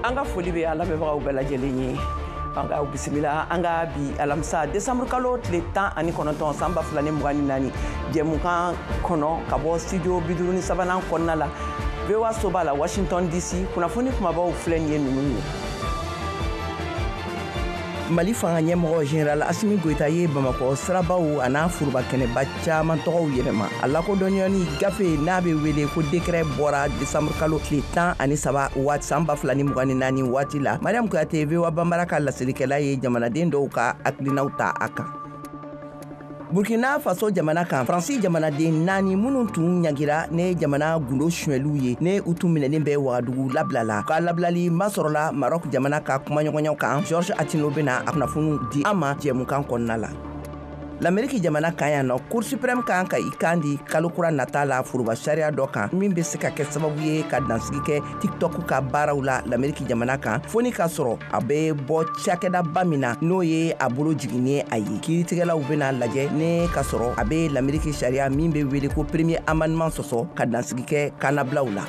An ka foli bɛ an lamɛnbagaw bɛɛ lajɛlen ye. An ka bisimila an ka bi alamisa décembre kalo tile 19 san 2024 jɛmukan kɔnɔ ka bɔ studio 53nan kɔnɔna la VOA soba la Washington DC. Kunnafoni kumabaw filɛ nin ye ninnu ye. Mali fanga ɲɛmɔgɔ Général Asimi Goyita ye Bamakɔ sirabaw an'a foroba kɛnɛba caman tɔgɔw yɛlɛma. A lakodɔnyani gafe n'a bɛ wele ko décret bɔra décembre kalo tile 13 waati san 2024 waati la. Mariam Kuyate, VOA Banbara ka laselikɛla, ye jamanaden dɔw ka hakilinaw ta a kan. Burkina Faso jamana kan, Faransi jamanaden naani minnu tun ɲangira ne jamana gundo sonyɛliw ye, ne u tun minɛlen bɛ Wagadugu, labilala. Ka labilali masɔrɔla Maroc jamana ka kumaɲɔgɔnyaw kan. George Atino bena a kunnafoniw di an ma jɛmukan kɔnɔna la. Lameriki jamana kan yan nɔ, Cour suprême kan ka i kan di kalo kura nata la foroba sariya dɔ kan min bɛ se ka kɛ sababu ye ka dansigi kɛ TikTok ka baaraw la Lameriki jamana kan, fo ni k'a sɔrɔ a bɛ bɔ cakɛdaba min na, n'o ye a bolo jiginnen a ye. Kiiritigɛlaw bɛna lajɛ ne ka sɔrɔ a bɛ Lameriki sariya min bɛ wele ko Premier Amendement sɔsɔ, ka dansigi kɛ kannabilaw la.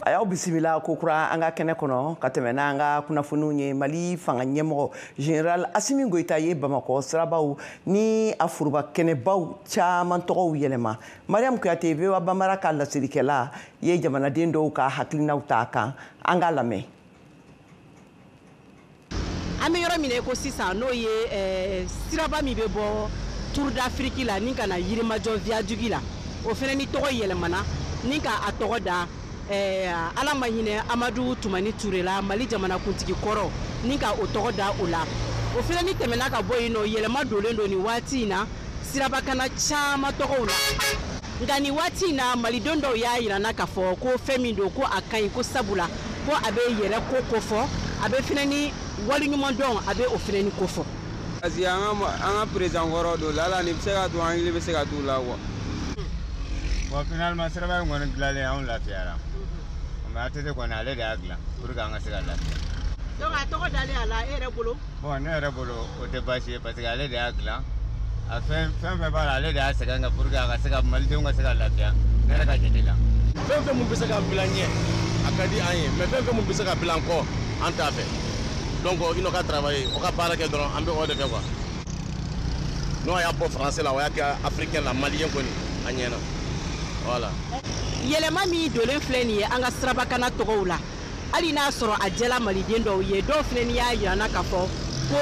A y'aw bisimila kokura an ka kɛnɛ kɔnɔ ka tɛmɛ n'an ka kunnafoniw ye. Mali fanga ɲɛmɔgɔ Général Asimi Goyita ye Bamakɔ sirabaw ni a foroba kɛnɛbaw caman tɔgɔw yɛlɛma. Mariam Kuyate, VOA Banbara ka laselikɛla, ye jamanaden dɔw ka hakilinaw ta a kan. An k'a lamɛn. An bɛ yɔrɔ min na i ko sisan, n'o ye siraba min bɛ bɔ Tour d'Afrique la ni ka na Yirimajɔ viaduc la, o fana ni tɔgɔ yɛlɛmana ni ka a tɔgɔ da Ala ma hinɛ Amadu Tumani Ture la, Mali jamanakuntigi kɔrɔ, ni ka o tɔgɔ da o la. O fana ni tɛmɛna ka bɔ yen nɔ, yɛlɛma donnen don nin waati in na sirabakana caman tɔgɔw la. Nka nin waati in na, malidenw dɔw y'a yira n na k'a fɔ ko fɛn min don, ko a ka ɲi, ko sabula ko a bɛ yɛrɛ ko kofɔ, a bɛ fana ni waleɲumandɔn, a bɛ o fana ni kofɔ. Parce que an ka président kɔrɔ don lala, nin bɛ se ka to an hakili bɛ se ka t'u la quoi. Bon, finalement siraba in kɔni dilanlen, anw lafiyara, mais ATT kɔni, ale de y'a dilan pour que an ka se ka lafiya. Donc a tɔgɔ dalen a la, e yɛrɛ bolo? Bon, ne yɛrɛ bolo, o tɛ baasi ye, parce que ale de y'a dilan. A fɛn fɛn fɛn b'a la, ale de y'a sɛgɛn kɛ pour que a ka se ka malidenw ka se ka lafiya, ne yɛrɛ ka jate la. Fɛn fɛn mun bɛ se ka bila ɲɛ, a ka di an ye, mais fɛn fɛn mun bɛ se ka bila an kɔ, an t'a fɛ. Donc i n'o ka travailler, o ka baara kɛ dɔrɔn, an bɛ o de fɛ quoi. N'o y'a bɔ français la, o y'a kɛ africain la, malien kɔni, a ɲɛna, voilà. Yɛlɛma min donnen filɛ nin ye an ka sirabakana tɔgɔw la, hali n'a sɔrɔ a jɛla maliden dɔw ye, dɔw fana ni y'a yira n na k'a fɔ ko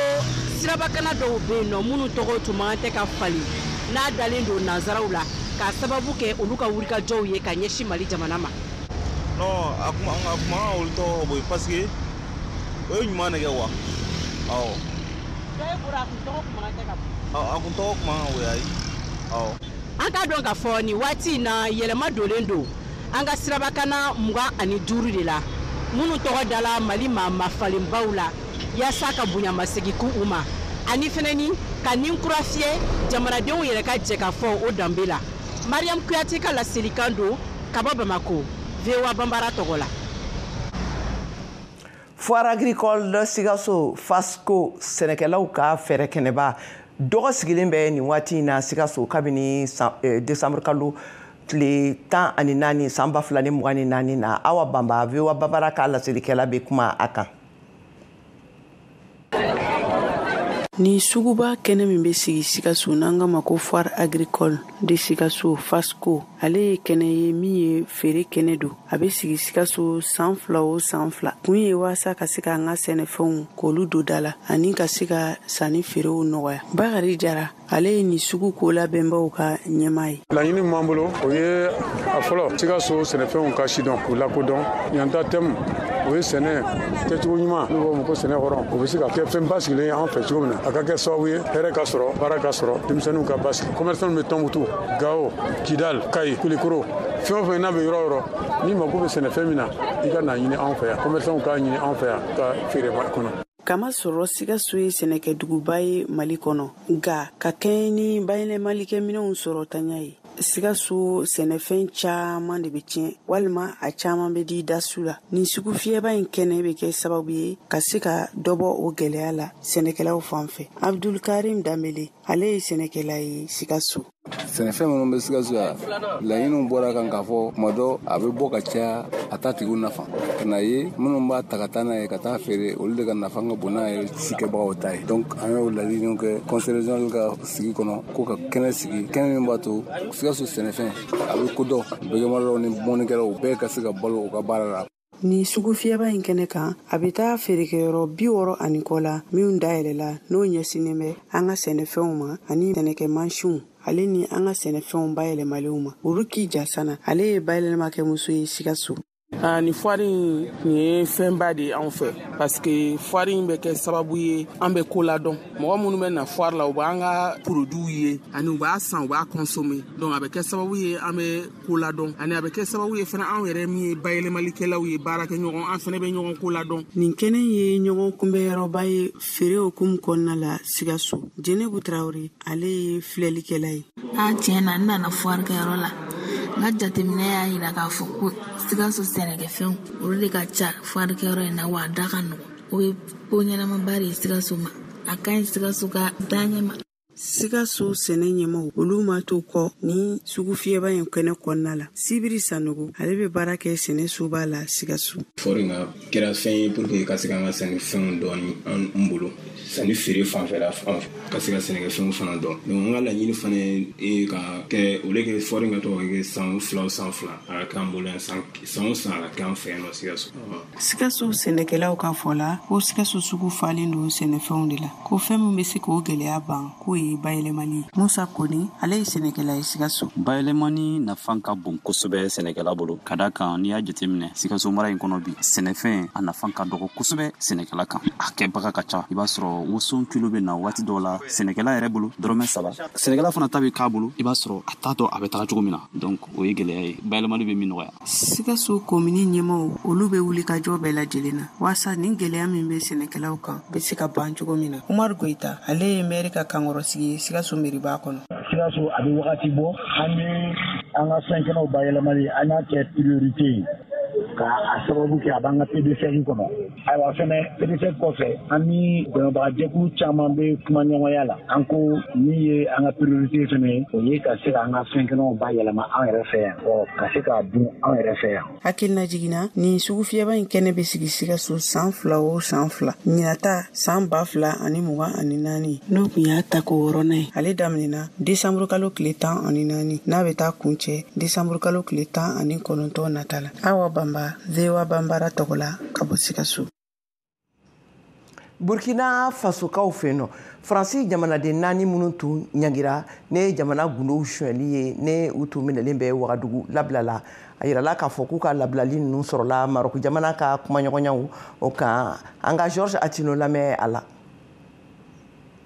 sirabakana dɔw bɛ yen nɔ minnu tɔgɔ tun man tɛ ka falen n'a dalen don nanzaraw la, k'a sababu kɛ olu ka wulikajɔw ye ka ɲɛsin Mali jamana ma. Non, a kuma an ka olu tɔgɔ bɔ yen, parce que o ye ɲuman de kɛ quoi, awɔ. Dɔ e bolo, a kun tɔgɔ kun man tɛ ka bɔ? A kun tɔgɔ kun man kan ka bɔ yen, ayi, awɔ. An k'a dɔn k'a fɔ nin waati in na, yɛlɛma donnen don an ka sirabakana 25 de la minnu tɔgɔ dala Mali maa mafalenbaw la, yaasa ka bonyamasegin k'u u ma, ani fɛnɛ ni ka nin kura fiyɛ jamanadenw yɛrɛ ka jɛ ka fɔ o danbe la. Mariam Kuyate ka laselikan don ka bɔ Bamako, VOA Banbara tɔgɔ la. Foire agricole Sikaso, Fasco, sɛnɛkɛlaw ka fɛɛrɛ kɛnɛba dɔgɔ sigilen bɛ nin waati in na Sikaso kabini décembre kalo tile 14 san 2024 na. Awa Banba, VOA Banbara ka laselikɛla, bɛ kuma a kan. Ni suguba kɛnɛ min bɛ sigi Sikaso, n'an ka ma ko Foire agricole de Sikaso, Fasco, ale ye kɛnɛ ye min ye feere kɛnɛ don. A bɛ sigi Sikaso san 2 o san 2. Kun ye waasa ka se k'an ka sɛnɛfɛnw k'olu don da la ani ka se ka sanni feerew nɔgɔya. Bakari Jara, ale ye nin sugu ko labɛnbaw ka ɲɛmaa ye. Laɲini min b'an bolo, o ye a fɔlɔ, Sikaso sɛnɛfɛnw ka sidɔn, k'u lakodɔn. Ɲinan ta thème, o ye sɛnɛ kɛcogo ɲuman, n'u b'a ma ko sɛnɛ hɔrɔn, o bɛ se ka kɛ fɛn basigilen ye an fɛ cogo min na, a ka kɛ sababu ye hɛrɛ ka sɔrɔ, baara ka sɔrɔ, denmisɛnninw ka basigi. Commerçant bɛ Tɔnbukutu, Gawo, Kidal, Kayi, Kulikoro, fɛn o fɛn n'a bɛ yɔrɔ o yɔrɔ, n'i mako bɛ sɛnɛfɛn min na, i ka na ɲini anw fɛ yan. Commerçant k'a ɲini anw fɛ yan ka feere kɔnɔ. Kama sɔrɔ Sikaso ye sɛnɛkɛduguba ye Mali kɔnɔ, nka ka kɛɲɛ ni bayɛlɛmalikɛminɛnw sɔrɔ tanya ye, Sikaso sɛnɛfɛn caman de bɛ tiɲɛ walima a caman bɛ di dasu la. Nin sugu fiyɛba in kɛnɛ bɛ kɛ sababu ye ka se ka dɔ bɔ o gɛlɛya la sɛnɛkɛlaw fan fɛ. Abdulkarim Danbele, ale ye sɛnɛkɛla ye Sikaso. Sɛnɛfɛn minnu bɛ Sikaso yan, laɲiniw bɔra kan k'a fɔ tuma dɔ a bɛ bɔ ka caya, a t'a tigiw nafa. Ka na ye minnu b'a ta ka taa n'a ye ka taa feere, olu de ka nafa ka bon n'a yɛrɛ cikɛbagaw ta ye. Donc an y'o laɲiniw kɛ conseil régional ka sigi kɔnɔ ko ka kɛnɛ sigi, kɛnɛ min b'a to Sikaso sɛnɛfɛn a bɛ kodɔn, bɛgɛmaralaw ni mɔnikɛlaw bɛɛ ka se ka balo u ka baara la. Ni sugu fiyɛba in kɛnɛ kan, a bɛ taa feerekɛyɔrɔ 60 ani kɔ la minnu dayɛlɛla, n'o ɲɛsinnen bɛ an ka sɛnɛfɛnw ma ani sɛnɛkɛmansinw, ale ni an ka sɛnɛfɛnw bayɛlɛmalenw ma. Uruki Jasana, ale ye bayɛlɛmakɛmuso ye Sikaso. Ni foire in nin ye fɛnba de ye anw fɛ, parce que foire in bɛ kɛ sababu ye an bɛ ko ladɔn. Mɔgɔ minnu bɛ na foire la, u b'an ka produits ye ani u b'a san, u b'a consommer. Donc a bɛ kɛ sababu ye an bɛ ko ladɔn, ani a bɛ kɛ sababu ye fana anw yɛrɛ min ye bayɛlɛmalikɛlaw ye, baarakɛ ɲɔgɔn, an fana bɛ ɲɔgɔn ko ladɔn. Nin kɛnɛ ye ɲɔgɔn kunbɛyɔrɔba ye feere hukumu kɔnɔna la Sikaso. Jɛnɛbu Tarawele, ale ye filɛlikɛla ye. A tiɲɛ na, n nana foire kɛyɔrɔ la, n ka jateminɛ y'a yira k'a fɔ ko Sikaso sɛnɛkɛfɛnw, olu de ka ca foire kɛyɔrɔ in na, wa a da ka nɔgɔn. O ye ko ɲɛnamaba de ye Sikaso ma, a ka ɲi Sikaso ka taa ma. Sikaso sɛnɛ ɲɛmaw, olu ma to kɔ ni sugu fiyɛba in kɛnɛ kɔnɔna la. Sibiri Sanogo, ale bɛ baara kɛ sɛnɛ soba la Sikaso. Foire in ka kɛra fɛn ye pour que ka se k'an ka sɛnɛfɛnw dɔɔni an bolo sanni feere fanfɛla fan, ka se ka sɛnɛkɛfɛnw fana dɔn. Donc an ka laɲini fana ye ka kɛ o kɛ foire in ka to ka kɛ san 2 o san 2, a ka kɛ an bolo yan, san o san a ka kɛ an fɛ yan nɔ Sikaso. Sikaso sɛnɛkɛlaw ka fɔ la ko Sikaso sugu falen don sɛnɛfɛnw de la, ko fɛn min bɛ se k'o gɛlɛya ban, k'o ye bayɛlɛmali ye. Musa Koni, ale ye sɛnɛkɛla ye Sikaso. Bayɛlɛmani nafa ka bon kosɛbɛ sɛnɛkɛla bolo, ka da kan n'i y'a jateminɛ Sikaso mara in kɔnɔ bi, sɛnɛfɛn a nafa ka dɔgɔ kosɛbɛ sɛnɛkɛla kan, a kɛbaga ka ca. I b'a sɔrɔ woson kilo bɛ na waati dɔw la sɛnɛkɛla yɛrɛ bolo dɔrɔmɛ 3, sɛnɛkɛla fana ta bɛ k'a bolo, i b'a sɔrɔ a t'a dɔn a bɛ taga cogo min na. Donc o ye gɛlɛya ye, bayɛlɛmali bɛ min nɔgɔya. Sikaso komini ɲɛmaw, olu bɛ wuli ka jɔ bɛɛ lajɛlen na waasa nin gɛlɛya min bɛ sɛnɛkɛlaw kan bɛ se ka ban cogo min na. Umaru Goyita, ale ye mɛri ka kankɔrɔsigi ye Sikaso meriba kɔnɔ. Sikaso, a bɛ wagati bɔ, an bɛ an ka fɛn kɛnɛw bayɛlɛmali, an y'a kɛ priorité ye, ka a sababu kɛ a b'an ka PDCR kɔnɔ. Ayiwa, fɛnɛ PDCR kɔfɛ, an ni dɛmɛbagajɛkulu caman bɛ kuma ɲɔgɔnya la. An ko min ye an ka priorité fɛnɛ ye, o ye ka se ka an ka fɛn kɛnɛw bayɛlɛma an yɛrɛ fɛ yan, ɔ ka se k'a dun an yɛrɛ fɛ yan. Hakilina jiginna, nin sugu fiyɛba in kɛnɛ bɛ sigi Sikaso san 2 o san 2. Ɲinata san 2024, n'o tun y'a tako wɔɔrɔnan ye, ale daminɛna desanburu kalo tile 14, n'a bɛ taa kuncɛ desanburu kalo tile 19 nata la. Awa Banba, VOA Banbara tɔgɔ la ka bɔ Sikaso. Burkina Fasokaw fɛ yen nɔ, Faransi jamanaden naani minnu tun ɲangira ne jamana gundow sonyɛli ye, ne u tun minɛlen bɛ Wagadugu, labilala. A yirala k'a fɔ k'u ka labilali ninnu sɔrɔla Marɔku jamana ka kumaɲɔgɔnyaw o kan. An ka Georges Attino lamɛn a la.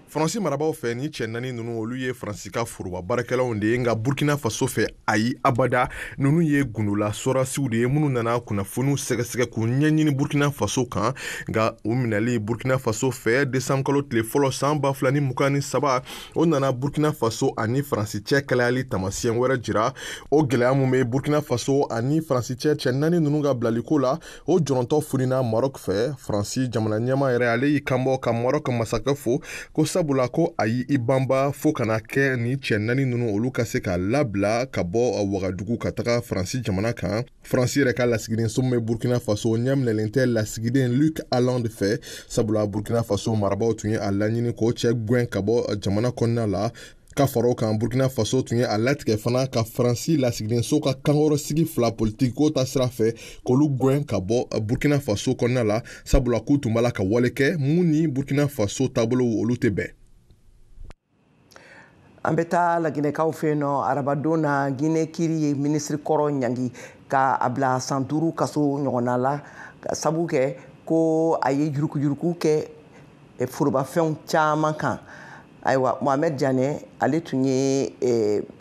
Faransi marabaw fɛ, ni cɛ naani ninnu, olu ye Faransi ka foroba baarakɛlaw de ye. Nka Burkina Faso fɛ, ayi, abada, ninnu ye gundola sɔrasiw de ye minnu nana kunnafoniw sɛgɛsɛgɛ k'u ɲɛɲini Burkina Faso kan. Nka u minɛli Burkina Faso fɛ desanburu kalo tile fɔlɔ san 2023, o nana Burkina Faso ani Faransi cɛ kalayali taamasiyɛn wɛrɛ jira. O gɛlɛya mun bɛ Burkina Faso ani Faransi cɛ, cɛ naani ninnu ka bilaliko la, o jɔrɔntɔ funina Maroc fɛ. Faransi jamana ɲɛmaa yɛrɛ, ale y'i kanbɔ ka Maroc masakɛ fo, ko sabula ko a y'i banba fo kana kɛ ni cɛ naani ninnu, olu ka se ka labila ka bɔ Wagadugu ka taga Faransi jamana kan. Faransi yɛrɛ ka lasigidenso min bɛ Burkina Faso, ɲɛminɛlen tɛ lasigiden Luc Alande fɛ, sabula Burkina Faso marabaw tun ye a laɲini k'o cɛ gwɛn ka bɔ jamana kɔnɔna la. Ka fara o kan, Burkina Faso tun ye a latigɛ fana ka Faransi lasigidenso ka kankɔrɔsigi fila, politiki ko ta sira fɛ, k'olu gwɛn ka bɔ Burkina Faso kɔnɔna la, sabula k'u tun b'a la ka wale kɛ mun ni Burkina Faso taabolow, olu tɛ bɛn. An bɛ taa Laginɛkaw fɛ yen nɔ. Arabadon na, Ginɛ kiri ye minisiri kɔrɔ ɲangi ka a bila san 5 kaso ɲɔgɔnna la, ka sabu kɛ ko a ye yurukuyuruku kɛ forobafɛnw caman kan. Ayiwa, Mohamed Janɛ, ale tun ye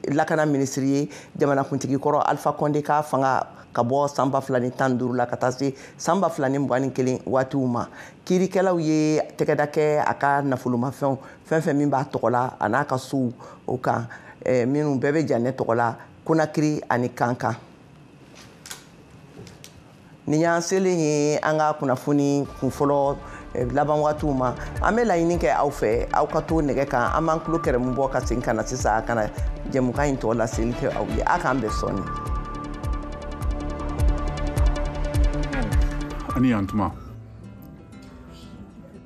lakana minisiri ye jamanakuntigi kɔrɔ Alpha Condé ka fanga ka bɔ san 2015 la ka taa se san 2021 waatiw ma. Kiirikɛlaw ye tɛgɛda kɛ a ka nafolomafɛnw fɛn fɛn min b'a tɔgɔ la, a n'a ka sow o kan, minnu bɛɛ bɛ Janɛ tɔgɔ la Konakiri ani Kankan. Nin y'an selen ye an ka kunnafoni kunfɔlɔ. Laban waatiw ma, an bɛ laɲini kɛ aw fɛ, aw ka to nɛgɛ kan, an b'an tulo kɛrɛmu bɔ ka segin ka na sisan ka na jɛmukan in tɔ laseli kɛ aw ye. A k'an bɛn sɔɔni. Ani yantuma,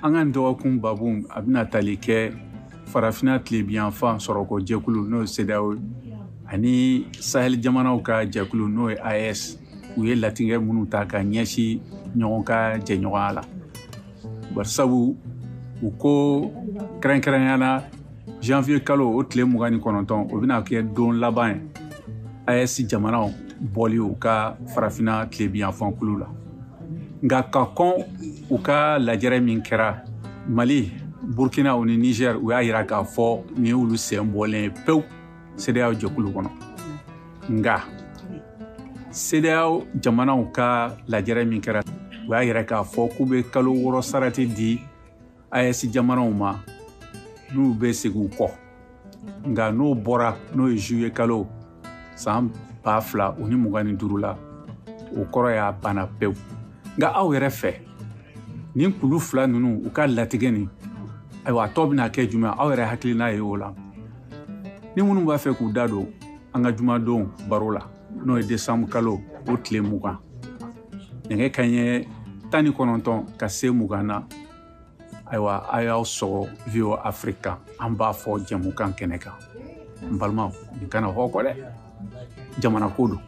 an ka dɔgɔkun babu a bɛna tali kɛ farafinna tilebinyanfan sɔrɔko jɛkulu n'o ye CEDEAO ani Sahel jamanaw ka jɛkulu n'o ye AES, u ye latigɛ minnu ta ka ɲɛsin ɲɔgɔn ka jɛɲɔgɔnya la. Barisabu u ko kɛrɛnkɛrɛnnenya la janvier kalo o tile 29, o bɛna kɛ don laban ye AES jamanaw bɔli u ka farafinna tilebinyanfan kulu la. Nka ka kɔn u ka lajɛrɛ min kɛra Mali, Burkina ni Niger, u y'a yira k'a fɔ nin y'olu sen bɔlen ye pewu CEDEAO jɛkulu kɔnɔ. Nka CEDEAO jamanaw ka lajɛrɛ min kɛra, u y'a yira k'a fɔ k'u bɛ kalo 6 sarati di AES jamanaw ma n'u bɛ segin u kɔ. Nka n'o bɔra, n'o ye juillet kalo san 2025 la, o kɔrɔ y'a banna pewu. Nka aw yɛrɛ fɛ, nin kulu fila ninnu u ka latigɛ nin, ayiwa a tɔ bɛna kɛ jumɛn? Aw yɛrɛ hakilina ye o la. Ni minnu b'a fɛ k'u da don an ka jumadon baro la, n'o ye décembre kalo o tile 20, nɛgɛ kanɲɛ 19 ka se 20 na, ayiwa a y'aw sɔgɔ VOA Afrique kan, an b'a fɔ jɛmukan kɛnɛ kan. N balimaw, nin kana hɔ kɔ dɛ, jamana ko don.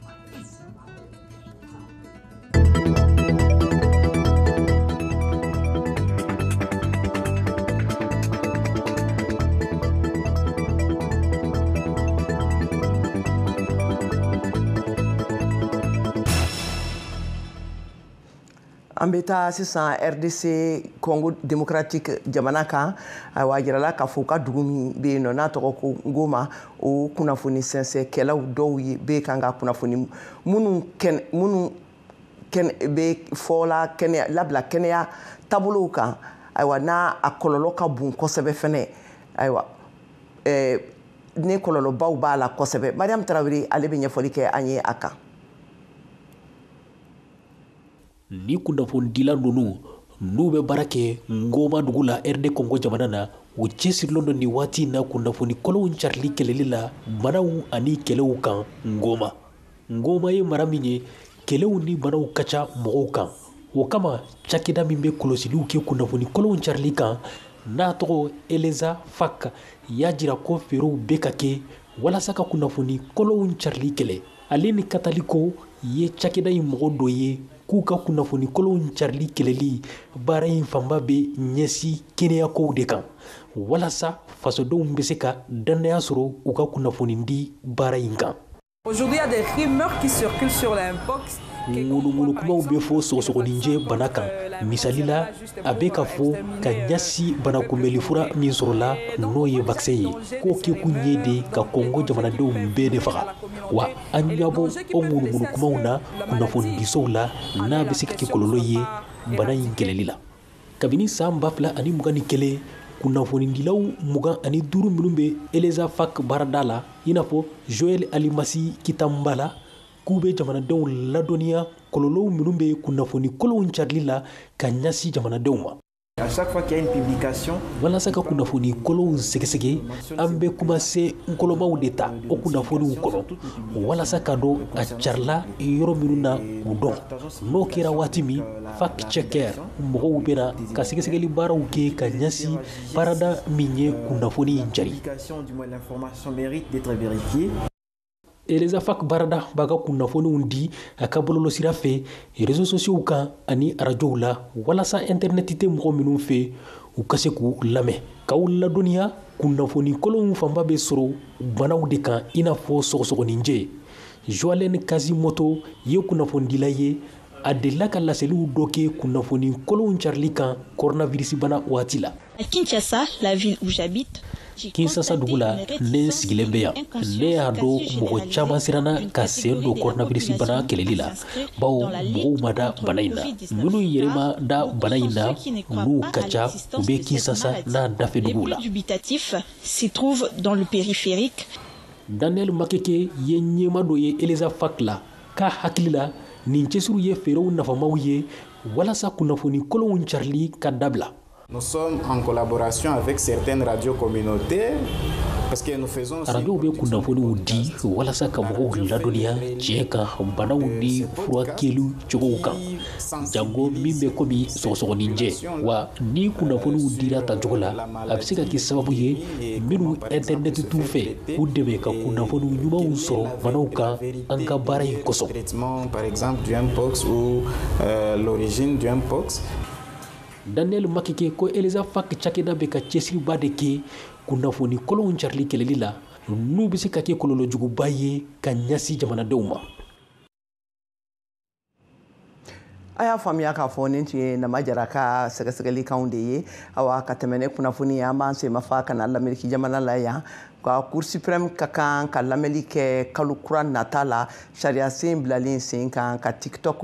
An bɛ taa sisan RDC Congo démocratique jamana kan. Ayiwa, a jirala k'a fɔ u ka dugu min bɛ yen nɔ n'a tɔgɔ ko Ngoma, o kunnafoni sɛnsɛnkɛlaw dɔw bɛ kan ka kunnafoni minnu bɛ fɔla kɛnɛya labila kɛnɛya taabolow kan, ayiwa n'a a kɔlɔlɔ ka bon kosɛbɛ fɛnɛ, ayiwa ne kɔlɔlɔbaw b'a la kosɛbɛ. Mariam Tarawele ale bɛ ɲɛfɔli kɛ an ye a kan. Ni kunnafonidila ninnu n'u bɛ baara kɛ Ngoma dugu la RD Congo jamana na, u cɛsirilen don nin waati in na kunnafoni kolonw carili kɛlɛli la banaw ani kɛlɛw kan Ngoma. Ngoma ye mara min ye, kɛlɛw ni banaw ka ca mɔgɔw kan. O kama cakɛda min bɛ kɔlɔsiliw kɛ kunnafoni kolonw carili kan n'a tɔgɔ Eleza Fak y'a jira ko feerew bɛ ka kɛ walasa ka kunnafoni kolonw carili kɛlɛ. Ale ni Kataliko ye cakɛda in mɔgɔ dɔ ye k'u ka kunnafoni kolonw carili kɛlɛli baara in fanba bɛ ɲɛsin kɛnɛyakow de kan, walasa fasodenw bɛ se ka dannaya sɔrɔ u ka kunnafoni di baara in kan. Aujourd'hui, il y a des rumeurs qui circulent sur la mpox. Ŋunuŋunu kumaw bɛ fɔ sɔgɔsɔgɔninjɛ bana kan. Misali la, a bɛ ka fɔ ka ɲɛsin banakunbɛli fura min sɔrɔla n'o ye vaccin ye, k'o kɛkun ye de ka Kɔngo jamanadenw bɛɛ de faga. Wa an ɲɛ bɔ o ŋunuŋunu kumaw na kunnafonidisow la n'a bɛ se ka kɛ kɔlɔlɔ ye bana in kɛlɛli la. Kabini san 2021, kunnafonidilaw 25 minnu bɛ Eleza Fak baarada la, i n'a fɔ Joël Alimasi Kitambala, k'u bɛ jamanadenw ladɔnniya kɔlɔlɔw minnu bɛ kunnafoni kolonw carili la ka ɲɛsin jamanadenw ma. À chaque fois qu'il y a une publication, walasa ka kunnafoni kolonw sɛgɛsɛgɛ, an bɛ kumase nkɔlɔmaw de ta o kunnafoniw kɔnɔ walasa ka dɔn a carila yɔrɔ minnu na k'u dɔn. N'o kɛra waati min, fact checker mɔgɔw bɛna ka sɛgɛsɛgɛli baaraw kɛ ka ɲɛsin baarada min ye kunnafoni in cari. Eleza Fak baarada b'a ka kunnafoniw di a ka bɔlɔlɔsira fɛ, réseaux sociaux kan ani arajow la, walasa internet tɛ mɔgɔ minnu fɛ u ka se k'u lamɛn. K'aw ladɔnniya kunnafoni kolonw fanba bɛ sɔrɔ banaw de kan, i n'a fɔ sɔgɔsɔgɔninjɛ. Joalen Kazimoto ye kunnafonidila ye, a delila ka laseliw dɔ kɛ kunnafoni kolonw carili kan coronavirus bana waati la. À Kinshasa, la ville où j'habite, Kinshasa dugu la, ne sigilen bɛ yan. Ne y'a dɔn mɔgɔ caman siranna ka sen don coronavirus bana kɛlɛli la, bawo mɔgɔw ma da bana in na. Minnu yɛrɛ ma da bana in na, n'u ka ca, u bɛ Kinshasa n'a dafɛ duguw la. Daniel Makeke ye ɲɛma dɔ ye Eleza Fak la, k'a hakili la Nin cɛsiriw ye fɛɛrɛw nafamaw ye walasa kunnafoni kolonw carili ka dabila. Nous sommes en collaboration avec certaines radios communautaires parce que nous faisons Arajow bɛ kunnafoniw di walasa ka mɔgɔw ladɔnniya tiɲɛ kan banaw ni furakɛli cogow kan, jango min bɛ komi sɔgɔsɔgɔninjɛ. Wa ni kunnafoniw dira tacogo la, a bɛ se ka kɛ sababu ye minnu internet t'u fɛ, k'u dɛmɛ ka kunnafoniw ɲumanw sɔrɔ banaw kan an ka baara in kosɔn. Traitement par exemple du mpox ou l'origine du mpox. Daniel Makike ko Eleza Fak cakɛda bɛ ka cɛsiriba de kɛ kunnafoni kolonw carili kɛlɛli la, n'u bɛ se ka kɛ kɔlɔlɔjuguba ye ka ɲɛsin jamanadenw ma. A y'a faamuya k'a fɔ nin tun ye Nama Jara ka sɛgɛsɛgɛlikanw de ye. Awa, ka tɛmɛ ne kunnafoni ye, an b'an senmafa ka na Lameriki jamana la yan ka Cour suprême ka kan ka lamɛnli kɛ kalo kura nata la, sariya sen bilalen sen kan ka TikTok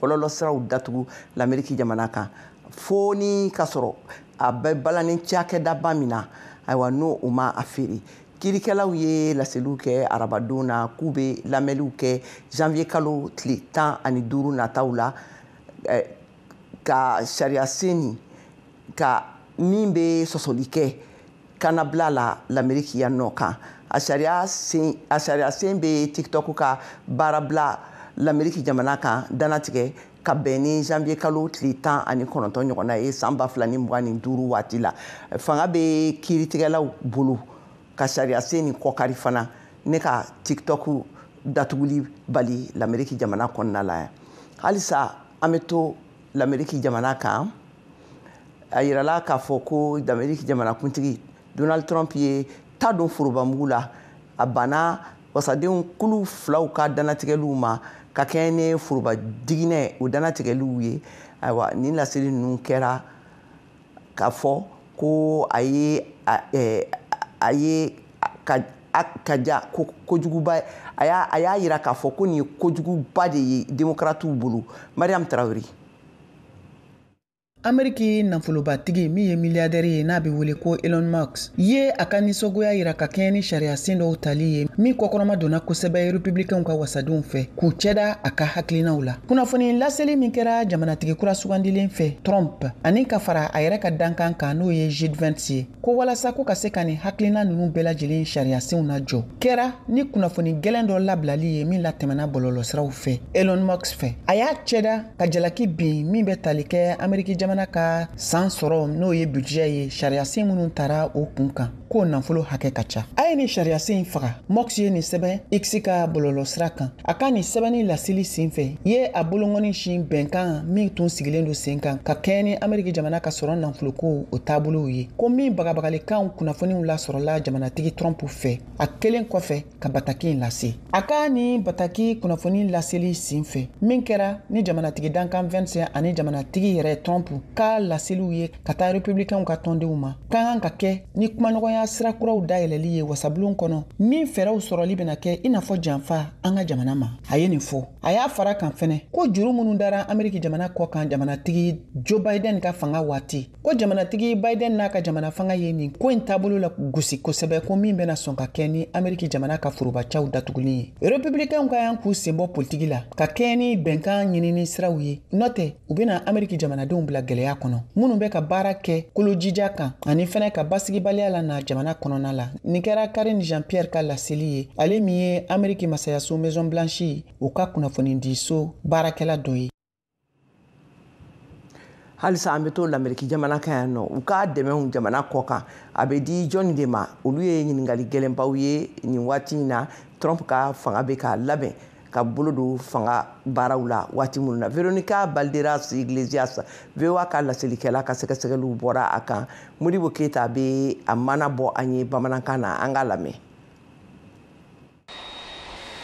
bɔlɔlɔsiraw datugu Lameriki jamana kan, fo ni ka sɔrɔ a bɛ balani cakɛdaba min na. Ayiwa, n'o o ma a feere, kiirikɛlaw ye laseliw kɛ arabadon na k'u bɛ lamɛnliw kɛ janvier kalo tile 15 nataw la, ka sariya sen nin ka min bɛ sɔsɔli kɛ kannabila la Lameriki yan nɔ kan. A sariya sen bɛ TikTok ka baarabila Lameriki jamana kan dannatigɛ ka bɛn ni janvier kalo tile 19 ɲɔgɔnna ye san 2025 waati la. Fanga bɛ kiiritigɛlaw bolo ka sariya sen nin kɔkari fana ne ka TikTok datuguli bali Lameriki jamana kɔnɔna la yan. Halisa an bɛ to Lameriki jamana kan. A yirala k'a fɔ ko Lameriki jamanakuntigi Donald Trump ye ta don forobamugu la. A banna wasadenw kulu filaw ka dannatigɛliw ma ka kɛɲɛ ni foroba diginɛ o dannatigɛliw ye. Ayiwa, nin laseli ninnu kɛra k'a fɔ ko a ye ka ja kojuguba, a y'a yira k'a fɔ ko nin ye kojuguba de ye démocratew bolo. Mariam Traoré. Ameriki nafolobatigi min ye milliardaire ye, n'a bɛ wele ko Elon Musk, ye a ka nisɔngoya yira ka kɛɲɛ ni sariya sen dɔw tali ye min kɔkɔrɔma donna kosɛbɛ républicainw ka wasadenw fɛ k'u cɛda a ka hakilinaw la. Kunnafoni laseli min kɛra jamanatigi kura sugandilen fɛ Trump ani ka fara a yɛrɛ ka dankan kan, n'o ye J Vance ye, ko walasa ko ka se ka nin hakilina ninnu bɛɛ lajɛlen sariya senw lajɔ, kɛra ni kunnafoni gɛlɛn dɔ labilali ye min latɛmɛna bɔlɔlɔsiraw fɛ Elon Musk fɛ. A y'a cɛda ka jalaki bin min bɛ tali kɛ Ameriki jamana ka san sɔrɔ, n'o ye budget ye, sariyasen minnu tara o kun kan, k'o nafolo hakɛ ka ca. A ye nin sariyasen in faga. Musk ye nin sɛbɛn X ka bɔlɔlɔsira kan. A ka nin sɛbɛnni laseli sen fɛ ye a bolonkɔni sin bɛnkan min tun sigilen don sen kan ka kɛɲɛ ni Ameriki jamana ka sɔrɔ nafoloko o taabolow ye, ko min bagabagalikanw kunnafoniw lasɔrɔla jamanatigi Trump fɛ a kelen kɔfɛ ka bataki in lase. A ka nin bataki kunnafoni laseli sen fɛ min kɛra ni jamanatigi dankan Vance ani jamanatigi yɛrɛ Trump ka laseliw ye ka taa républicainw ka tɔndenw ma, ka kan ka kɛ ni kumaɲɔgɔnya sira kuraw dayɛlɛli ye wasabulon kɔnɔ min fɛɛrɛw sɔrɔli bɛna kɛ i n'a fɔ janfa an ka jamana ma. A ye nin fɔ. A y'a fara kan fɛnɛ ko juru minnu dara Ameriki jamana kɔ kan jamanatigi Joe Biden ka fanga waati, ko jamanatigi Biden n'a ka jamana fanga ye nin ko in taabolo la gosi kosɛbɛ, ko min bɛna sɔn ka kɛ ni Ameriki jamana ka forobacaw datuguli ye. Républicainw ka yan k'u senbɔ politiki la ka kɛɲɛ ni bɛnkan ɲinini siraw ye, n'o tɛ u bɛna Ameriki jamanadenw bila gɛlɛya kɔnɔ minnu bɛ ka baara kɛ kolojija kan ani fɛnɛ ka basigibaliya la na jamana kɔnɔna la. Nin kɛra Karine Jean-Pierre ka laseli ye, ale min ye Ameriki masayaso Maison Blanche o ka kunnafonidiso baarakɛla dɔ ye. Halisa an bɛ to Lameriki jamana kan yan nɔ. U ka dɛmɛw jamana kɔ kan, a bɛ di jɔnni de ma? Olu ye ɲininkali gɛlɛnbaw ye nin waati in na, Trump ka fanga bɛ ka labɛn ka bolo don fanga baaraw la waati minnu na. Veronica Balderas Iglesias, VOA ka laselikɛla ka sɛgɛsɛgɛliw bɔra a kan. Modibo Keyita bɛ a mana bɔ an ye bamanankan na, an k'a lamɛn.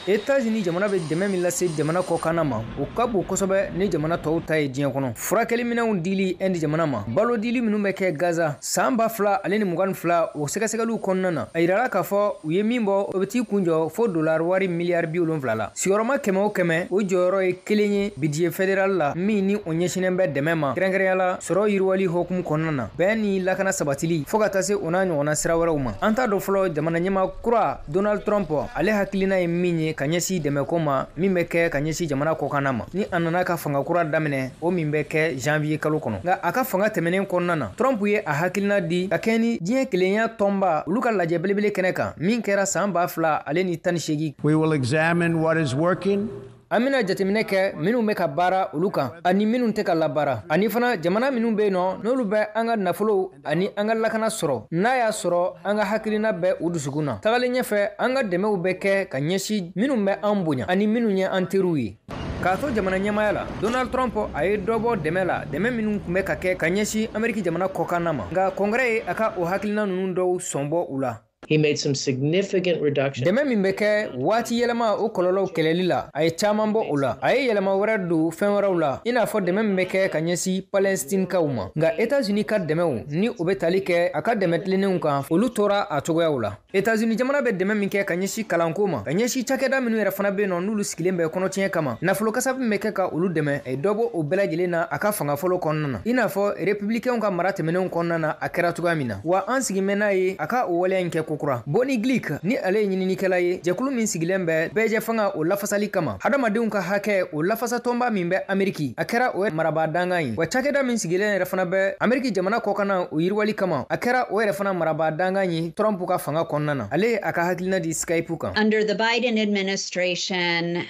États-Unis jamana bɛ dɛmɛ min lase jamana kɔkanna ma, o ka bon kosɛbɛ ni jamana tɔw ta ye diɲɛ kɔnɔ. Furakɛliminɛnw dili Inde jamana ma, balo dili minnu bɛ kɛ Gaza san 2022, o sɛgɛsɛgɛliw kɔnɔna na, a yirala k'a fɔ u ye min bɔ, o bɛ t'i kun jɔ fo dollar wari miliyari 70 la. Sigiyɔrɔma 100 o 100, o jɔyɔrɔ ye kelen ye budget fédéral la min ni o ɲɛsinnen bɛ dɛmɛ ma, kɛrɛnkɛrɛnya la sɔrɔ yiriwali hokumu kɔnɔna na, bɛn ni lakana sabatili, fo ka taa se o n'a ɲɔgɔnna sira wɛrɛw ma. An t'a dɔn fɔlɔ jamana ɲɛmaa kura Donald Trump ale hakilina ye min ye. ye ka ɲɛsin dɛmɛko ma min bɛ kɛ ka ɲɛsin jamana kɔkanna ma ni a nana ka fanga kura daminɛ, o min bɛ kɛ janvier kalo kɔnɔ. Nka a ka fanga tɛmɛnen kɔnɔna na, Trump ye a hakilina di ka kɛɲɛ ni diɲɛ kelenya tɔnba olu ka lajɛ belebele kɛnɛ kan min kɛra san 2018. We will examine what is working. An bɛna jateminɛ kɛ minnu bɛ ka baara olu kan ani minnu tɛ ka labaara, ani fana jamana minnu bɛ yen nɔ n'olu bɛ an ka nafolow ani an ka lakana sɔrɔ, n'a y'a sɔrɔ an ka hakilina bɛ u dusukun na. Tagalen ɲɛfɛ, an ka dɛmɛw bɛ kɛ ka ɲɛsin minnu bɛ an bonya ani minnu ye an teriw ye. K'a to jamana ɲɛmaaya la, Donald Trump a ye dɔ bɔ dɛmɛ la, dɛmɛ minnu tun bɛ ka kɛ ka ɲɛsin Ameriki jamana kɔkanna ma. Nka Congrès ye a ka o hakilina ninnu dɔw sɔnbɔ u la. He made some significant reductions. Dɛmɛ min bɛ kɛ waati yɛlɛma o kɔlɔlɔw kɛlɛli la, a ye caman bɔ o la. A ye yɛlɛma wɛrɛ don fɛn wɛrɛw la, i n'a fɔ dɛmɛ min bɛ kɛ ka ɲɛsin Palestinekaw ma. Nka États-Unis ka dɛmɛw ni o bɛ tali kɛ a ka dɛmɛ tilennenw kan, olu tora a cogoyaw la. États-Unis jamana bɛ dɛmɛ min kɛ ka ɲɛsin kalanko ma, ka ɲɛsin cakɛda minnu yɛrɛ fana bɛ yen nɔ n'olu sigilen bɛ kɔnɔtiɲɛ kama, nafolo kasabi min bɛ kɛ ka olu dɛmɛ, a ye dɔ bɔ o bɛɛ lajɛlen na a ka fanga fɔlɔ kɔnɔna na, i n'a fɔ républicains ka mara tɛmɛnenw kɔnɔna na a kɛra cogoya min na. Wa an sigin bɛ n'a ye a ka o waleya in kɛ kokura. Bonnie Glick ni ale ye ɲininikɛla ye jɛkulu min sigilen bɛ bɛɛjɛ fanga o lafasali kama, hadamadenw ka hakɛ o lafasatɔnba min bɛ Ameriki, a kɛra o marabaa dankan ye. Wa cakɛda min sigilen yɛrɛ fana bɛ Ameriki jamana kɔkanna o yiriwali kama, a kɛra o yɛrɛ fana marabaa dankan ye Trump ka fanga kɔnɔna na. Ale ye a ka hakilina di Skype kan. Under the Biden administration,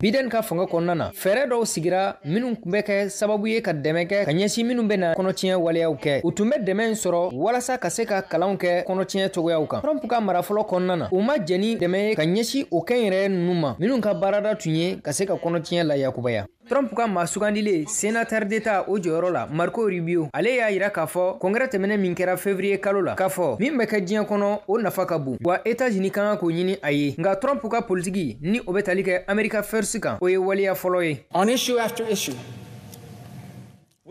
Biden ka fanga kɔnɔna na, fɛɛrɛ dɔw sigira minnu tun bɛ kɛ sababu ye ka dɛmɛ kɛ ka ɲɛsin minnu bɛ na kɔnɔtiɲɛ waleyaw kɛ. U tun bɛ dɛmɛ in sɔrɔ walasa ka se ka kalanw kɛ kɔnɔtiɲɛ cogoyaw kan. Trump ka mara fɔlɔ kɔnɔna na, u ma jɛn ni dɛmɛ ye ka ɲɛsin o kɛnyɛrɛye ninnu ma minnu ka baarada tun ye ka se ka kɔnɔtiɲɛ layakubaya. Trump ka maa sugandilen sénateur d'État o jɔyɔrɔ la, Marco Rubio, ale y'a yira k'a fɔ congrès tɛmɛnen min kɛra février kalo la, k'a fɔ min bɛ kɛ diɲɛ kɔnɔ o nafa ka bon, wa États-Unis ka kan k'o ɲini a ye. Nka Trump ka politiki ni o bɛ tali kɛ America First kan, o ye waleya fɔlɔ ye. On issue after issue.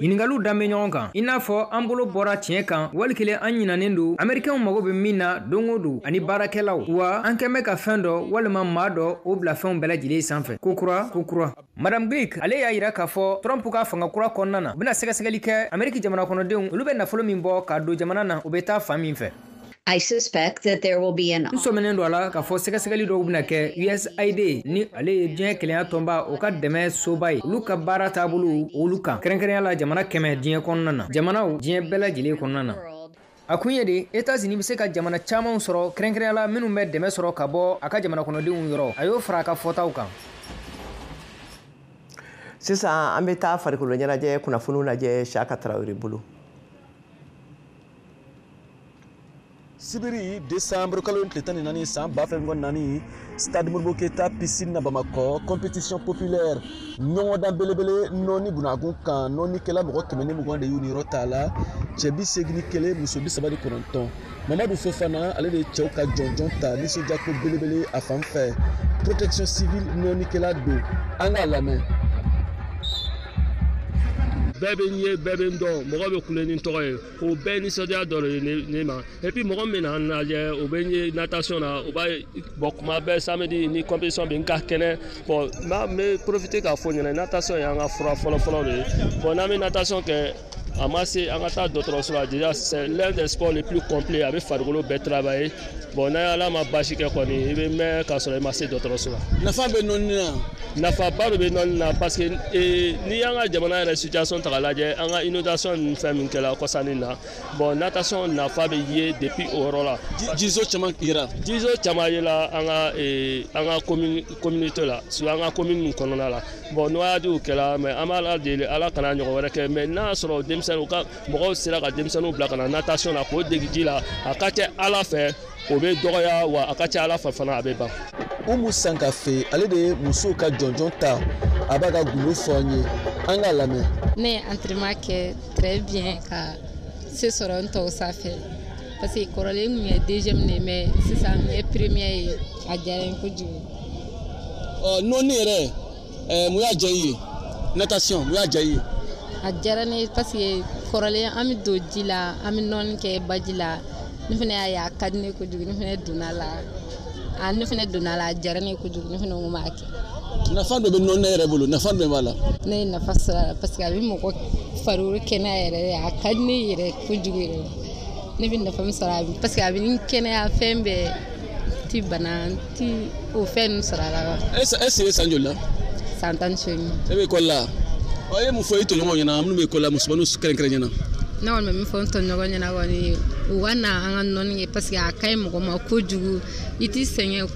Ɲininkaliw dan bɛ ɲɔgɔn kan, i n'a fɔ an bolo bɔra tiɲɛ kan wali kelen an ɲinanen don Américains mago bɛ min na don o don ani baarakɛlaw, wa an kɛn bɛ ka fɛn dɔ walima maa dɔ o bila fɛnw bɛɛ lajɛlen sanfɛ kokura kokura. Madame Glick ale y'a yira k'a fɔ Trump ka fanga kura kɔnɔna na, u bɛna sɛgɛsɛgɛli kɛ Amérique jamana kɔnɔdenw olu bɛ nafolo min bɔ k'a don jamana na, u bɛ taa fan min fɛ. I suspect that there will be an N sɔminen don a la k'a fɔ sɛgɛsɛgɛli dɔw bɛna kɛ USAID ni ale ye diɲɛ kelenya tɔnba o ka dɛmɛ soba ye, olu ka baara taabolo olu kan, kɛrɛnkɛrɛnya la jamana 100 diɲɛ kɔnɔna na, jamanaw diɲɛ bɛɛ lajɛlen kɔnɔna na. A kun ye de États-Unis bɛ se ka jamana camanw sɔrɔ, kɛrɛnkɛrɛnya la minnu bɛ dɛmɛ sɔrɔ ka bɔ a ka jamana kɔnɔdenw yɔrɔ, a y'o fara a ka fɔtaw kan. Sisan an bɛ taa farikolo ɲɛnajɛ kunnafoniw lajɛ Siaka Tarawele bolo. Sibiri décembre kalo tile 14 san 2024, stade Modibo Keita piscine na Bamakɔ, compétition populaire ɲɔgɔndan belebele nɔni bunagun kan, nɔnikɛla mɔgɔ 120 de y'u niyɔrɔ t'a la, cɛ 81, muso 39. Mamadu Fofana ale de ye cɛw ka jɔnjɔn ta, nisɔndiyako belebele a fan fɛ. Protection civile nɔnikɛla don, an k'a lamɛn. Bɛɛ bɛ n ye, bɛɛ bɛ n dɔn, mɔgɔ bɛ kule ni n tɔgɔ ye, o bɛɛ nisɔndiya dɔ de ye ne ma. Et puis mɔgɔ min bɛ na n lajɛ, o bɛ n ye natation na, o b'a ye bon kuma bɛɛ samedi ni compétition bɛ n ka kɛnɛ. Bon n bɛ profiter k'a fɔ ɲɛna, natation y'an ka fura fɔlɔ-fɔlɔ de ye. Bon n'an bɛ natation kɛ, a ma se an ka taa dɔgɔtɔrɔso la, déjà c'est l'un des sports les plus complets, a bɛ farikolo bɛɛ travailler. Bon n'a Ala ma baasi kɛ kɔni, i bɛ mɛn k'a sɔrɔ i ma se dɔgɔtɔrɔso la. Nafa bɛ nɔni na. Nafaba de bɛ nɔni na parce que n'i y'an ka jamana yɛrɛ situation ta k'a lajɛ, an ka inondation ni fɛn min kɛra kɔsannin na, bon natation nafa bɛ ye depuis o yɔrɔ la. Jizo caman yera. Jizo caman yela an ka communauté la, surtout an ka commune ninnu kɔnɔna la. Bon noyade kɛra, mais an b'a deli Ala kana ɲɔgɔn wɛrɛ kɛ, mais n'a y'a sɔrɔ denmisɛnninw ka mɔgɔw sera ka denmisɛnninw bila ka na natation na k'o degi ji la, a ka ca Ala fɛ o bɛ dɔgɔya, wa a ka ca Ala fɛ fana a bɛ ban. Umu Sankafe ale de ye musow ka jɔnjɔn ta, a b'a ka gundo fɔ an ye, an k'a lamɛn. Ne ye entraînement kɛ très bien ka se sɔrɔ n tɔw sanfɛ, parce que kɔrɔlen kun ye deuxième de, mais sisan n ye premier ye, a diyara n ye kojugu. Ɔ nɔni yɛrɛ, mun y'a diya i ye? Natation mun y'a diya i ye? A diyara ne ye parce que kɔrɔlen an bɛ don ji la, an bɛ nɔni kɛ baji la, ne fana y'a ye a ka di ne kojugu, ne fana donna la. A ne fana donna la, a diyara ne kojugu, ne fana ko n b'a kɛ. Nafa dɔ bɛ nɔnɔ yɛrɛ bolo, nafa jumɛn b'a la? Ne ye nafa sɔrɔ a la parce que a bɛ mɔgɔ farikolo kɛnɛya yɛrɛ, a ka di ne yɛrɛ kojugu yɛrɛ. Ne bɛ nafa min sɔrɔ a parce que a bɛ n kɛnɛya fɛn bɛɛ. ti bana, n ti o fɛn ninnu sɔrɔ a la wa. E si bɛ san joli la? San 18. E bɛ ekɔli la? Ɔ, e ye mun fɔ i tɔɲɔgɔnw ɲɛna minnu bɛ ekɔli la, musomaninw kɛrɛnkɛrɛn ɲɛna? Ne kɔni bɛ min fɔ n tɔɲɔgɔn ɲɛna kɔni, u ka na an ka nɔni kɛ parce que a ka ɲi mɔgɔ ma kojugu. I t'i sɛgɛn,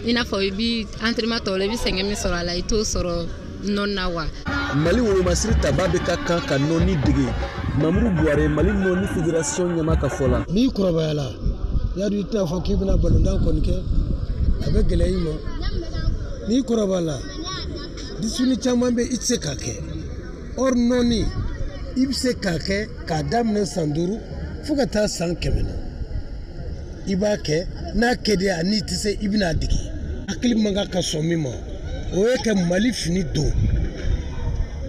i n'a fɔ i bi entraînement tɔw la, i bɛ sɛgɛn min sɔrɔ a la, i t'o sɔrɔ nɔni na wa. Mali wolomasiri taba bɛ ka kan ka nɔni dege. Mamuru Buware, Mali nɔni fédération ɲɛmaa ka fɔ la. N'i kɔrɔbayala, y'a dɔn i tɛna fɔ k'i bɛna balontan kɔni kɛ, a bɛ gɛlɛya i ma. N'i kɔrɔbayala, discipline caman bɛ i tɛ se k'a kɛ. Or nɔni, i bɛ se k'a kɛ k'a daminɛ san 5 fo ka taa san 100 na. I b'a kɛ, n'a kɛ di a n'i tɛ se, i bɛna a dege. Hakili man kan ka sɔn min ma, o ye ka Mali fini don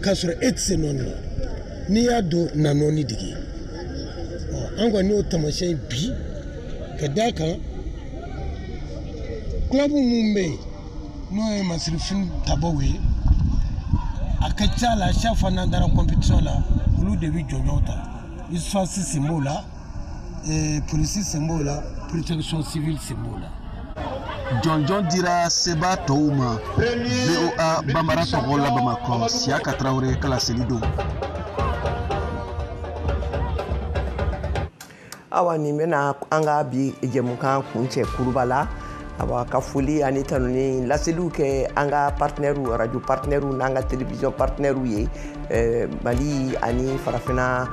k'a sɔrɔ e tɛ se nɔni na. N'i y'a don, na nɔni dege. An kɔni y'o taamasiyɛn bi ka d'a kan club mun bɛ yen n'o ye masirifini tabaw ye, a ka ca la chaque fois n'an taara compétition la, olu de bɛ jɔnjɔnw ta. USFAS sen b'o la, polisi sen b'o la, protection civile sen b'o la. Jɔnjɔn dira seba tɔw ma. VOA Bambara tɔgɔ la Bamakɔ, Siyaka Tarawele ka laseli don. Awa, nin bɛna an ka bi jɛmukan kuncɛ kuruba la. Awa, ka foli ani tanuni laseliw kɛ an ka partenaires, radio partenaires n'an ka télévision partenaires ye Mali ani farafinna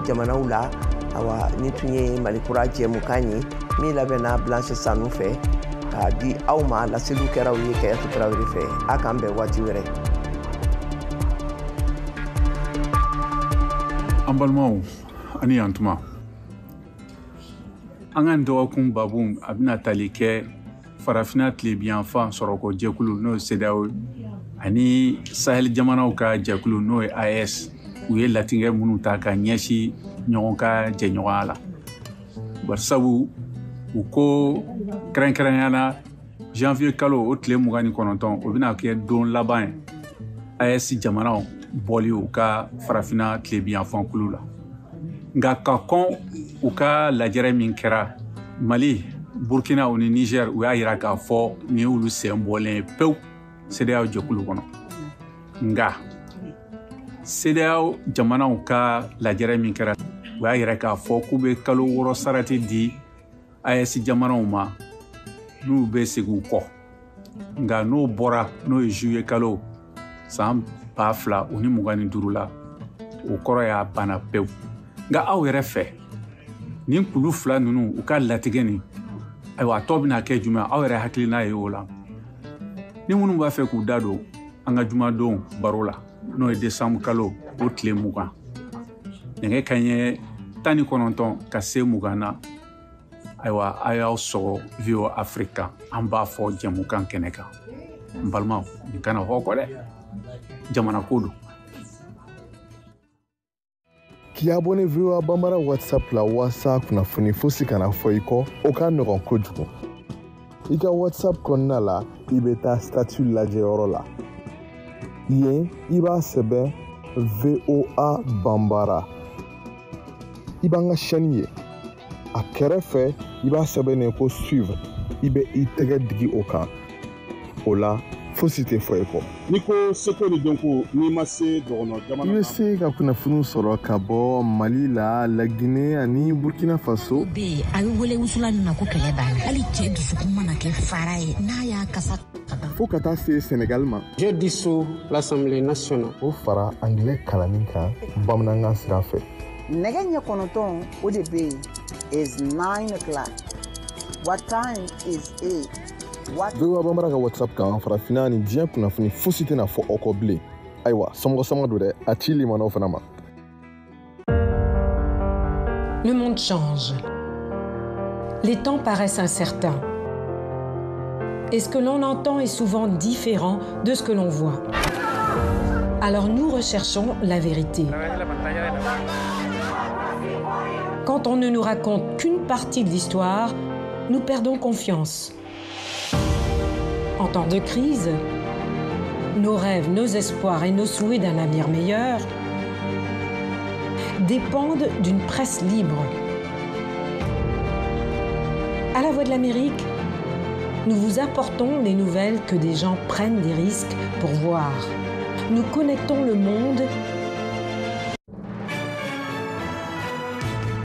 jamanaw la. Awa, nin tun ye Mali kura jɛmukan ye min labɛnna Blanche Sanu fɛ k'a di aw ma. Laseliw kɛra aw ye Kayatu Tarawele fɛ. A k'an bɛn waati wɛrɛ. An balimaw, ani yantuma. An ka nin dɔgɔkun babu, a bɛna tali kɛ farafinna tilebiyanfan sɔrɔko jɛkulu, n'o ye CEDEAO, ani Sahel jamanaw ka jɛkulu, n'o ye AES, u ye latigɛ minnu ta ka ɲɛsin ɲɔgɔn ka jɛɲɔgɔnya la. Barisabu u ko kɛrɛnkɛrɛnnenya la, janvier kalo o tile 29, o bɛna kɛ don laban ye AES jamanaw bɔli u ka farafinna tilebiyanfan kulu la. Nka ka kɔn u ka lajɛrɛ min kɛra Mali, Burkina ni Niger, u y'a yira k'a fɔ nin y'olu sen bɔlen ye pewu CEDEAO jɛkulu kɔnɔ. Nka CEDEAO jamanaw ka lajɛrɛ min kɛra, u y'a yira k'a fɔ k'u bɛ kalo 6 sarati di AES jamanaw ma n'u bɛ segin u kɔ. Nka n'o bɔra, n'o ye juillet kalo san 2025 la, o kɔrɔ y'a banna pewu. Nka aw yɛrɛ fɛ, nin kulu fila ninnu u ka latigɛ nin, ayiwa, a tɔ bɛna kɛ jumɛn? Aw yɛrɛ hakilina ye o la. Ni minnu b'a fɛ k'u da don an ka jumadon baro la, n'o ye décembre kalo o tile 20, nɛgɛ kanɲɛ 19 ka se 20 na, ayiwa, a y'aw sɔgɔ VOA Afrique kan, an b'a fɔ jɛmukan kɛnɛ kan. N balimaw, nin kana hɔ kɔ dɛ, jamana ko don. K'i abonné VOA Bambara WhatsApp la walasa kunnafoni fosi kana fɔ i kɔ, o ka nɔgɔn kojugu. I ka WhatsApp kɔnɔna la, i bɛ taa statut lajɛyɔrɔ la. Yen, i b'a sɛbɛn VOA Bambara. I b'an ka chaîne ye. A kɛrɛfɛ, i b'a sɛbɛn ko suivre. I bɛ i tɛgɛ digi o kan. O la, fosi tɛ fɔ i kɔ. N'i ko seko ni dɔnko, n'i ma se dɔgɔnɔ jamana I bɛ se ka kunnafoniw sɔrɔ ka bɔ Mali la, Laginɛ ani Burkina Faso. Bɛ yen, a bɛ wele wusulan min ma ko kɛlɛ b'a la, hali cɛ dusukun mana kɛ fara ye n'a y'a kasa. Fo ka taa se Senegal ma. Je dissous l'Assemblée nationale. O fara anglais kalanni kan bamanankan sira fɛ. Nɛgɛ ɲɛ 9, o de bɛ yen, is 9 o'clock. What time is it? VOA Bambara ka WhatsApp kan, farafinna ni diɲɛ kunnafoni fosi tɛna fɔ aw kɔ bilen. Ayiwa, somɔgɔ sama don dɛ, a ci limanaw fana ma. Le monde change. Les temps paraissent incertains. Et ce que l'on entend est souvent différent de ce que l'on voit. Alors nous recherchons la vérité. Quand on ne nous raconte qu'une partie de l'histoire, nous perdons confiance. En temps de crise, nos rêves, nos espoirs et nos souhaits d'un avenir meilleur dépendent d'une presse libre. À la Voix de l'Amérique, Nous vous apportons les nouvelles que des gens prennent des risques pour voir. Nous connectons le monde